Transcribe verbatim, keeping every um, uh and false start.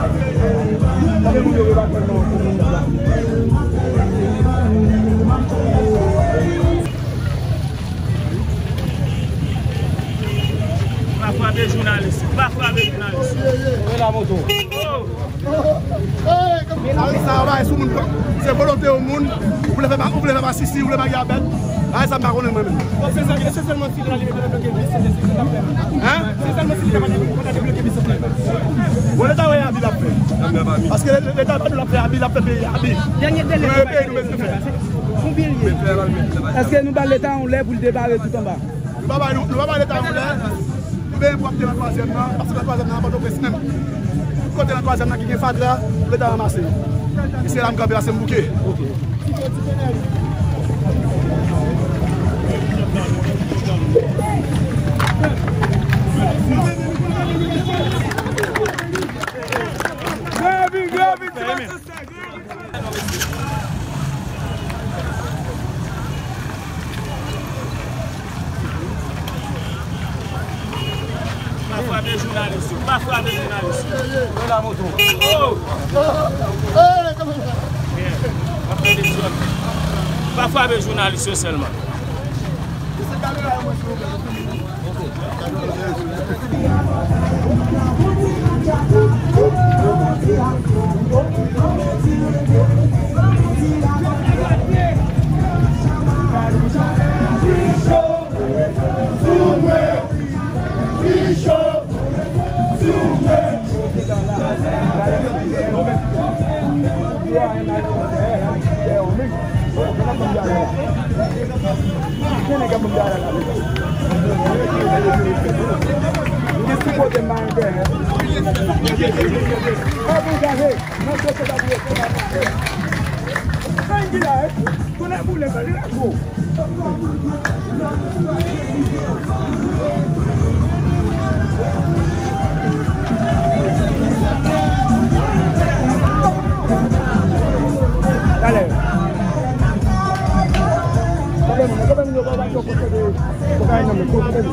Pa frape jounalis. Pa frape jounalis. Leve la moto. Oh. Sa, sa va sou moun, se volonte yon moun. Ou vle fè pa, ou vle fè pa sisi, ou vle magi a bèt. Bagay sa m pa konnen mwen menm. Se sèl, se sèlman si la li mete bloke bis, se, se, se, se, hein? Se sèlman si li kapab debloke bis. Bon, leta wè abi l ap fè. Paske leta pa nou l ap fè abi, l ap fè peyi abi. Dènye dele. Peyi nou bezwen fè. Èske nou ba leta yon lè pou l debare tout anba? Nou pa bay, nou, nou pa bay leta yon lè. Nou bezwen pwòpte nan twazyèm nan, paske nan twazyèm nan, Pòtoprens menm. Tout kote nan twazyèm nan ki gen fatra, leta ranmase yo. E se la m kanpe, la se m bouke. Gravi, gravi, ti mesye. Pa frape jounalis yo. Pa frape jounalis yo. Yo la moto. Oh! Yeah. Pa frape zòn. Pa frape jounalis yo sèlman. Talè. Talè, mwen, talè, mwen, yo pa ba yo kote de, kote de, kote de.